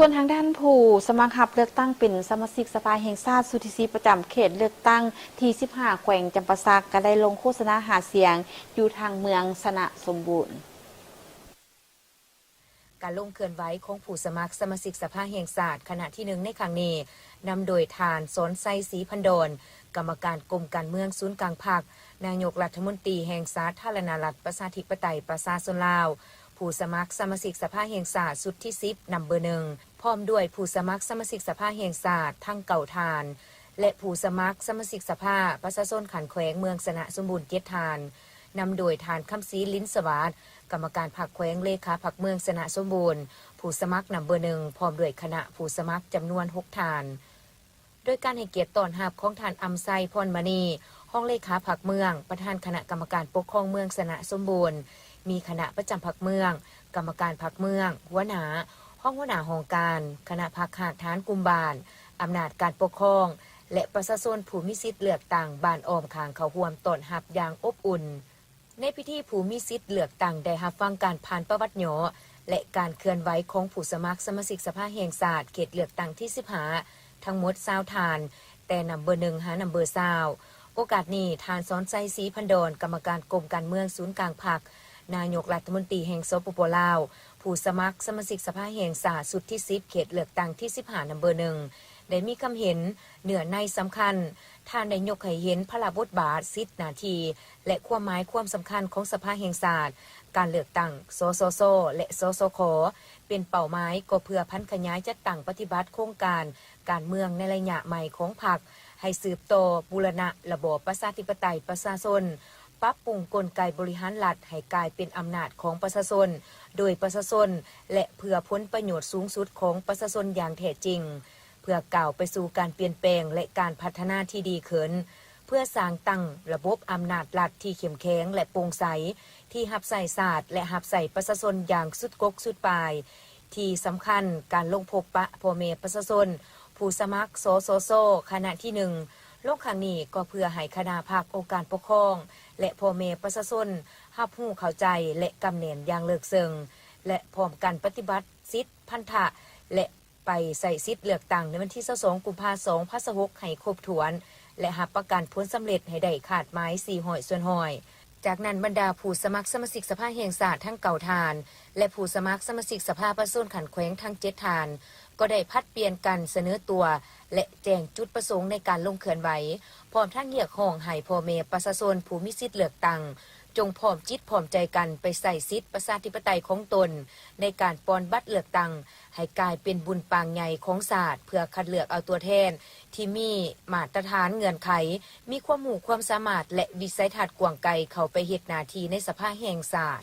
ສ່ວນທາງດ້ານຜູ້ສະໝັກຮັບເລືອກຕັ້ງເປັນສະມາຊິກສະພາແຫ່ງຊາດຊຸດທີສິບ ປະຈຳເຂດເລືອກຕັ້ງທີສິບຫ້າ ແຂວງຈຳປາສັກ ກໍໄດ້ລົງໂຄສະນາຫາສຽງຢູ່ທາງເມືອງຊະນະສົມບູນ. ການລົງເຄື່ອນໄຫວຂອງຜູ້ສະໝັກສະມາຊິກສະພາແຫ່ງຊາດ ຄະນະທີໜຶ່ງໃນຄັ້ງນີ້ ນຳໂດຍທ່ານ ສອນໄຊ ສີພັນດອນ ກຳມະການກົມການເມືອງສູນກາງພັກ, ນາຍົກລັດຖະມົນຕີແຫ່ງສາທາລະນະລັດປະຊາທິປະໄຕປະຊາຊົນລາວ, ຜູ້ສະໝັກສະມາຊິກສະພາແຫ່ງຊາດຊຸດທີສິບ ນຳເບີໜຶ່ງ ພ້ອມດ້ວຍຜູ້ສະໝັກສະມາຊິກສະພາແຫ່ງຊາດທັງເກົ້າທ່ານ ແລະ ຜູ້ສະໝັກສະມາຊິກສະພາປະຊາຊົນຂັ້ນແຂວງເມືອງຊະນະສົມບູນເຈັດທ່ານ, ນຳໂດຍທ່ານ ຄຳສີ ລິນສະຫວາດ ກຳມະການພັກແຂວງ ເລຂາພັກເມືອງຊະນະສົມບູນ, ຜູ້ສະໝັກນຳເບີໜຶ່ງ ພ້ອມດ້ວຍຄະນະຜູ້ສະໝັກຈຳນວນຫົກທ່ານ. ໂດຍການໃຫ້ກຽດຕ້ອນຮັບຂອງທ່ານ ອຳໄຊ ພອນມະນີ ຮອງເລຂາພັກເມືອງ, ປະທານຄະນະກຳມະການປົກຄອງເມືອງຊະນະສົມບູນ, ມີຄະນະປະຈຳພັກເມືອງ, ກຳມະການພັກເມືອງ, ຫົວໜ້າ, ຮອງຫົວໜ້າຫ້ອງການ, ຄະນະພັກຮາກຖານກຸ່ມບ້ານ, ອຳນາດການປົກຄອງ ແລະ ປະຊາຊົນຜູ້ມີສິດເລືອກຕັ້ງບ້ານອ້ອມຂ້າງເຂົ້າຮ່ວມຕ້ອນຮັບຢ່າງອົບອຸ່ນ. ໃນພິທີ ຜູ້ມີສິດເລືອກຕັ້ງໄດ້ຮັບຟັງການຜ່ານປະຫວັດຫຍໍ້ ແລະ ການເຄື່ອນໄຫວຂອງຜູ້ສະໝັກສະມາຊິກສະພາແຫ່ງຊາດເຂດເລືອກຕັ້ງທີສິບຫ້າ ທັງໝົດຊາວທ່ານ, ແຕ່ນຳເບີໜຶ່ງຫານຳເບີຊາວ. ໂອກາດນີ້, ທ່ານ ສອນໄຊ ສີພັນດອນ ກຳມະການກົມການເມືອງສູນກາງພັກ, ນາຍົກລັດຖະມົນຕີແຫ່ງ ສປປ ລາວ, ຜູ້ສະໝັກສະມາຊິກສະພາແຫ່ງຊາດຊຸດທີສິບ ເຂດເລືອກຕັ້ງທີສິບຫ້າ ນຳເບີໜຶ່ງ ໄດ້ມີຄຳເຫັນເນື້ອໃນສຳຄັນ. ທ່ານໄດ້ຍົກໃຫ້ເຫັນພາລະບົດບາດ, ສິດ, ໜ້າທີ່ ແລະ ຄວາມໝາຍຄວາມສຳຄັນຂອງສະພາແຫ່ງຊາດ, ການເລືອກຕັ້ງ ສສຊ ແລະ ສສຂ ເປັນເປົ້າໝາຍ ກໍເພື່ອຜັນຂະຫຍາຍຈັດຕັ້ງປະຕິບັດໂຄງການການເມືອງໃນໄລຍະໃໝ່ຂອງພັກ, ໃຫ້ສືບຕໍ່ບູລະນະລະບອບປະຊາທິປະໄຕປະຊາຊົນ, ປັບປຸງກົນໄກບໍລິຫານລັດໃຫ້ກາຍເປັນອຳນາດຂອງປະຊາຊົນ, ໂດຍປະຊາຊົນ ແລະ ເພື່ອຜົນປະໂຫຍດສູງສຸດຂອງປະຊາຊົນຢ່າງແທ້ຈິງ. ເພື່ອກ້າວໄປສູ່ການປ່ຽນແປງ ແລະ ການພັດທະນາທີ່ດີຂຶ້ນ, ເພື່ອສ້າງຕັ້ງລະບົບອຳນາດລັດທີ່ເຂັ້ມແຂງ ແລະ ໂປ່ງໃສ, ທີ່ຮັບໃຊ້ຊາດ ແລະ ຮັບໃຊ້ປະຊາຊົນຢ່າງສຸດກົກສຸດປາຍ. ທີ່ສຳຄັນ, ການລົງພົບປະພໍ່ແມ່ປະຊາຊົນ, ຜູ້ສະໝັກ ສສຊ ຄະນະທີໜຶ່ງ ລົງຄັ້ງນີ້ ກໍເພື່ອໃຫ້ຄະນະພັກ, ອົງການປົກຄອງ ແລະ ພໍ່ແມ່ປະຊາຊົນ ຮັບຮູ້ເຂົ້າໃຈ ແລະ ກຳແໜ້ນຢ່າງເລິກເຊິ່ງ ແລະ ພ້ອມກັນປະຕິບັດສິດ, ພັນທະ ແລະ ໄປໃຊ້ສິດເລືອກຕັ້ງໃນວັນທີຊາວສອງ ກຸມພາ ສອງພັນຊາວຫົກ ໃຫ້ຄົບຖ້ວນ ແລະ ຮັບປະກັນຜົນສຳເລັດໃຫ້ໄດ້ຄາດໝາຍສີ່ຮ້ອຍສ່ວນຮ້ອຍ. ຈາກນັ້ນ, ບັນດາຜູ້ສະໝັກສະມາຊິກສະພາແຫ່ງຊາດທັງເກົ້າທ່ານ ແລະ ຜູ້ສະໝັກສະມາຊິກສະພາປະຊາຊົນຂັ້ນແຂວງທັງເຈັດທ່ານ ກໍໄດ້ຜັດປ່ຽນກັນສະເໜີຕົວ ແລະ ແຈ້ງຈຸດປະສົງໃນການລົງເຄື່ອນໄຫວ, ພ້ອມທັງຮຽກຮ້ອງໃຫ້ພໍ່ແມ່ປະຊາຊົນຜູ້ມີສິດເລືອກຕັ້ງ ຈົ່ງພ້ອມຈິດພ້ອມໃຈກັນໄປໃຊ້ສິດປະຊາທິປະໄຕຂອງຕົນ ໃນການປ່ອນບັດເລືອກຕັ້ງ ໃຫ້ກາຍເປັນບຸນປາງໃຫຍ່ຂອງຊາດ ເພື່ອຄັດເລືອກເອົາຕົວແທນທີ່ມີມາດຕະຖານເງື່ອນໄຂ, ມີຄວາມຮູ້ຄວາມສາມາດ ແລະ ວິໄສທັດກວ້າງໄກເຂົ້າໄປເຮັດໜ້າທີ່ໃນສະພາແຫ່ງຊາດ.